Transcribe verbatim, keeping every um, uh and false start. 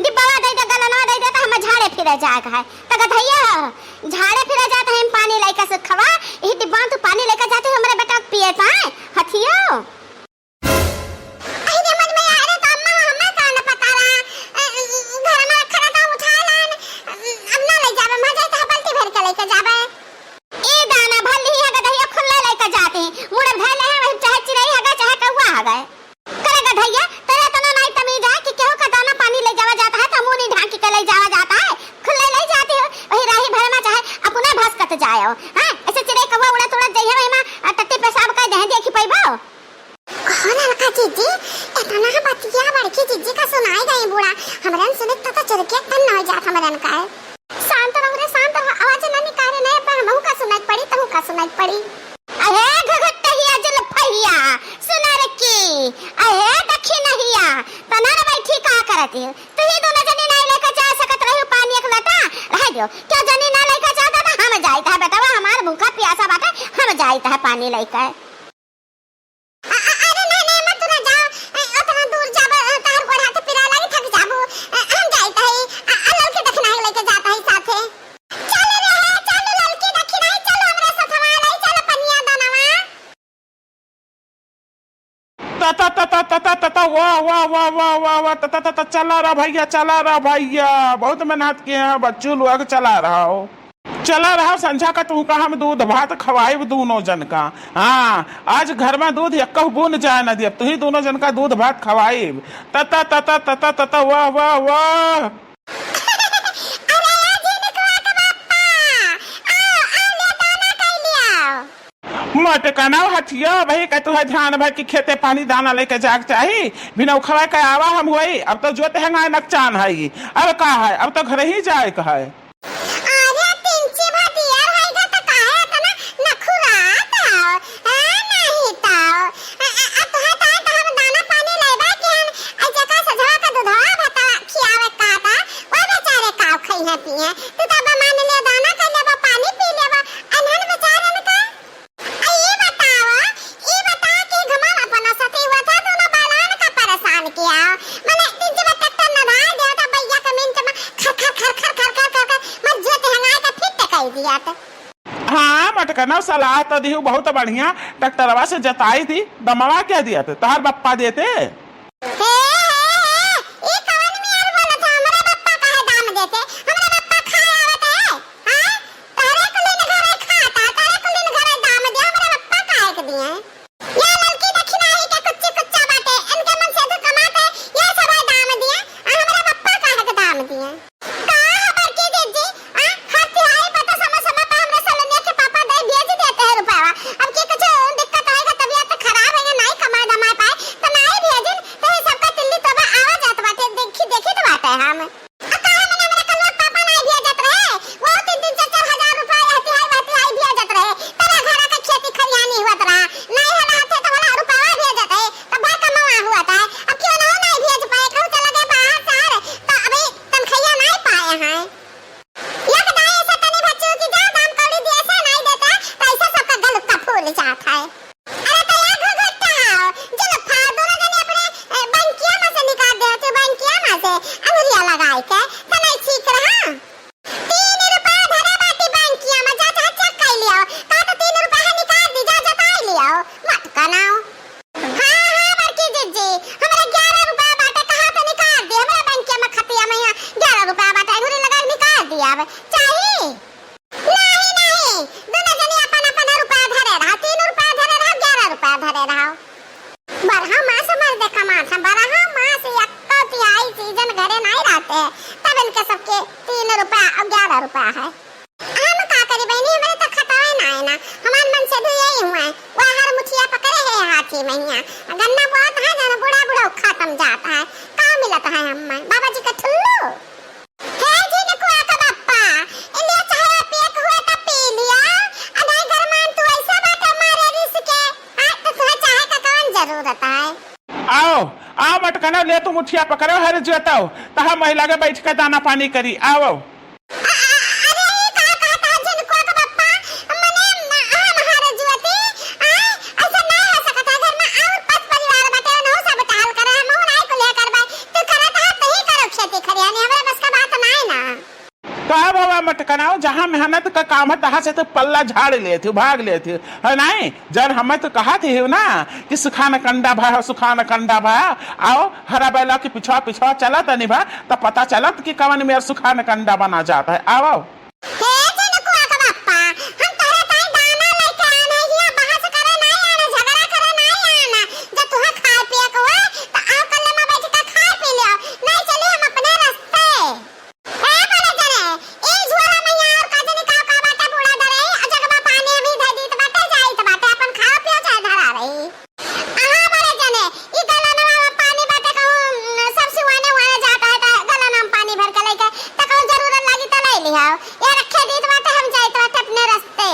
डिब्बवा दइ दे, गलनवा दइ दे, त हम झाड़े फिरे जाए के है। त गधइया ह, झाड़े फिरे जात है, हम पानी लइके सुखवा, इही डिब्बवा तू पानी लइके जाती हो, हमरे बेटा के पिए ताए, हथियो। अहि रे मन में आए रे, त अम्मा, हमें का न पता रहा, अ, अ, घर में रखा रहा, त उठा लान, अ, अब ना लइ जाबे, मर जाए त बल्टी भर के लइके जाबे। ए दाना भर लिही है गदहिया, खुल्ला लइके जाती, मुड़े धइले है, वही चाहे चिरई हगे, चाहे कौआ हगे। करे गधइया, तोरे एतना नाई तमीज है कि केहू का दाना पानी लइ जावा जात है, त मुँह नहीं ढांकी के लइ जावा जात है, खुल्ले लइ जाती हो, वही राही भर में चाहे अपने भसकत जायो, हाँ? ऐसे चिरई कौआ उड़त उड़त जइहे, वही में, आ, टट्टी पेशाब कर देहे, देखी पइबो? हो ललका जीजी, एतना बतिया बड़की जीजी का सुनाई गई बूढ़ा, हमरन सुनित त, त चुरके तन न हो जात हमरन का है। शांत रहो रे, शांत रहो, आवाज ना निकाले, नहीं अब हमहू का सुनाई पड़ी, तहू का सुनाई पड़ी। अहे घुघुटहिया जुल्फहिया, सुनर की, अहे दखिनहिया, तनर बैठी का करत है? तुही दोनों जनी नाई लइके जा सकत रही पानी एक लोटा, रह दियो। क्यों जनी ना लइके जाता त हम जाइत है बेटवा, हमार भूखा प्यासा बाटे, हम जाइत है पानी लइके। अ-, अ-, अरे नहीं, नहीं, मत तू ना जाओ। अ, उतना दूर जाबो, अ, तोहर गोड़ हाथ पीरा लागी, थक जाबो। अ, हम जाइत हई। अ, अ, ललकी दखिनही लइके जात हई साथे। चल रे, चल ललकी दखिनही, चल हमरे साथ हमारे, चल पनिया दनवा। तता, तता, तता, तता, वाह, वाह, वाह, तता, तता, चला रहा भइया, चला रहा भइया, बहुत मेहनत किहे हैं बच्चू लोग, चला रहा हो। चला रहा, संझा का तुहका हम दूध भात खवाइब दूनो जन का। हाँ, आज घर में दूध एक्कहु बून जाए न दियब, तुही दूनो जन का दूध भात खवाइब। तता, तता, तता, तता, वाह, वाह, वाह। अरे ए झिनकुआ के बप्पा, आओ, आओ, ले दाना कइ लियाओ। मटकनौ हथिया, भाई का तुहे ध्यान भर कि खेते पानी दाना लइके जाग चाही, बिनौ खवाए के आवा हम होई, अब तो जोत हेंगाए नकचान हई, अब का है, अब तो घरही जाए के है। अरे, तिनची भदियर होइगा त काहे एतना नखुरात हो? हाँ, नहीं तो। आ, आ, आ, तोहे, तोहे तो हम दाना पानी लेबे किहन, आ जेका सझवा का दुधवा भातवा खियावे का था, वो बेचारे काव खइहे पिए। तू तो अब मान ले दाना कर लेबो, पानी पी लेबो, अनहन बेचारन का। आ, ई बताओ, ई बताओ कि घुमावा अपना सती हुआ था, दोनों बालान का परेशान किया। मने, दिन जब ट्रैक्टर न धाए दे, तो भैया के मिनट में खर, खर, खर, मर जोत हंगाए के फिट कर दिया तो। हाँ, मटकनौ सलाह तो दिहू, बहुत बढ़िया। ट्रैक्टरवा से जताई दी, दमवा क्या दिया तो, तोहर बप्पा देते। हे, हे, हे, ई कवन मियार बोलत है? हमरा बप्पा काहे दाम देते? हमरा बप्पा खाए आवत है? हाँ? तोहरे कुलिन घरे खाता, तोहरे कुलिन घरे दाम दे, हमरा बप्पा काहे के दिए? या ललकी दखिनही के कुच्ची कुच्चा बाटे, इनके मन से तो कमाते, ये सब है दाम दिए, आ हमरा बप्पा काहे के दाम दिए? का है बड़की दीदी? आ, हर तिहाई पर तो समय समय पर हमरा सलोनिया के पापा दे भेज देते हैं रुपया। अब की कुछ दिक्कत आएगा, तबीयत खराब है या नहीं कमाए धमाए पाए, तो नहीं भेजिन, तो ये सबका तिल्ली तोबा आवा जात बाटे, देखी, देखी तो बाटे हम। आ काहे मने हमरा कलुआ पापा नाई भेजत रहे? वो तीन तीन चार चार हजार रुपया यह तिहाई, वह तिहाई भेजत रहे। तबे घरा के खेती खरियानी हुअत रहा। नाई होला हाथे तो होला रुपया भेजत है। तब बड़ कमावा हुअत है। अब क्यों ना नाई भेज पाए, कहूँ चला गए बाहर शहर, तो अभी तनखैया नाई पाए हैं। एक दाई ऐसा तनी बच्चों की जा दाम कौड़ी दिए से नाई देता, तो ऐसा सबका गलुक्का फूल जात है। अरे तो या घुघुट्टा हो, जुल्फा, दोनों जने अपने, ए, बैंकिया में से निकाल दे, तू बैंकिया में से अंगुरिया लगाए के, तो नहीं ठीक रहा। तीन रुपया धरे बाटी बैंकिया में, जा, जा, चेक कर लियो। कहा तो तीन रुपया है, निकाल दी, जा, जताई लियो। मटकनौ। हाँ, हाँ, बड़की जिज्जी, हमरा ग्यारह रुपया बाटे, कहा तो निकाल दी, हमरा बैंकिया में खतिया में यहाँ ग्यारह रुपया बाटे, अंगुरी लगा के निकाल दी, अब चाही। नहीं, नहीं, दुनो जनी अपन, अपन रुपया धरे रहा, तीन रुपया धरे रहा, ग्यारह रुपया धरे रहा। बरहा मास मर्दे कमात है, बरहा मास एक्को तिहाई सीजन घरे नहीं रहते, तब इनके सबके तीन रुपया और ग्यारह रुपया है। हम का करी बहनी, हमरे तो खतवे ना है ना, हमार मन से भी यही हुआ है, वह हर मुठिया पकड़े है हाथी में हिया, गन्ना बोत है जन बूढ़ा बूढ़ा खत्म जाता है, का मिलत है हम बाबा जी का ठुल्लू। हे झिनकुआ के बप्पा, ले चाहे पिए के हुए त पी लिया। आ नहीं गरमान तू ऐसा बाटे मारे रिस के। हाँ, तो तुहे चाहे का कौन जरूरत है? आओ, आओ मटकनौ, ले तू मुठिया पकड़ो, हर जोताओ। तहा महिला के बैठ के दाना पानी करी, आओ। अ-, अ-, अरे, ई का कहता है झिनकुआ के बप्पा? मने, हम हर जोती, आ, ऐसा नहीं हो सकता। घर में और पाँच परिवार बाटे, उनहु सब टहल करे, हमहु नहीं कुलिया करबे। तू करत है, तू ही करो खेती। का बाबा मटकनाओ, जहाँ मेहनत का काम है, तहाँ से तो पल्ला झाड़ लेत हो, भाग लेत हो, है नाहीं? जन हमें तो कहत हो ना कि सुखान कंडा भा, सुखान कंडा भा, आओ, हरा बैला के पिछवा, पिछवा चलत नहीं भा, तो पता चलत कि कवन मेर सुखान कंडा बना जात है। आओ। हे झिनकुआ के बप्पा, हम तोहरे ताई दाना लेके आना हिया, बहस करे नाहीं आना, झगड़ा करे नाहीं आना। जब तुहे खाए पिए के होए, त आओ कल्ले में बैठ के खाए पी लियो, नाहीं चली हम अपने रस्ते। ए बड़े जने, ई झोला में यहाँ और का जनी का का बाटे बूड़ा धरे, आ जगवा पानी अभी धर दीत बाटे, जाइत बाटे, अपन खाओ पियो चाहे धरा रही। अहाँ बड़े जने, ई गलनवा में पानी बाटे, कहूँ, न, सब सिवाने उवाने जात है, त गलनवा में पानी भर के लइके, त कहूँ जरूरत लागी त लइ लिहाओ। ये रखे दीत बाटे, हम जाइत बाटे अपने रस्ते।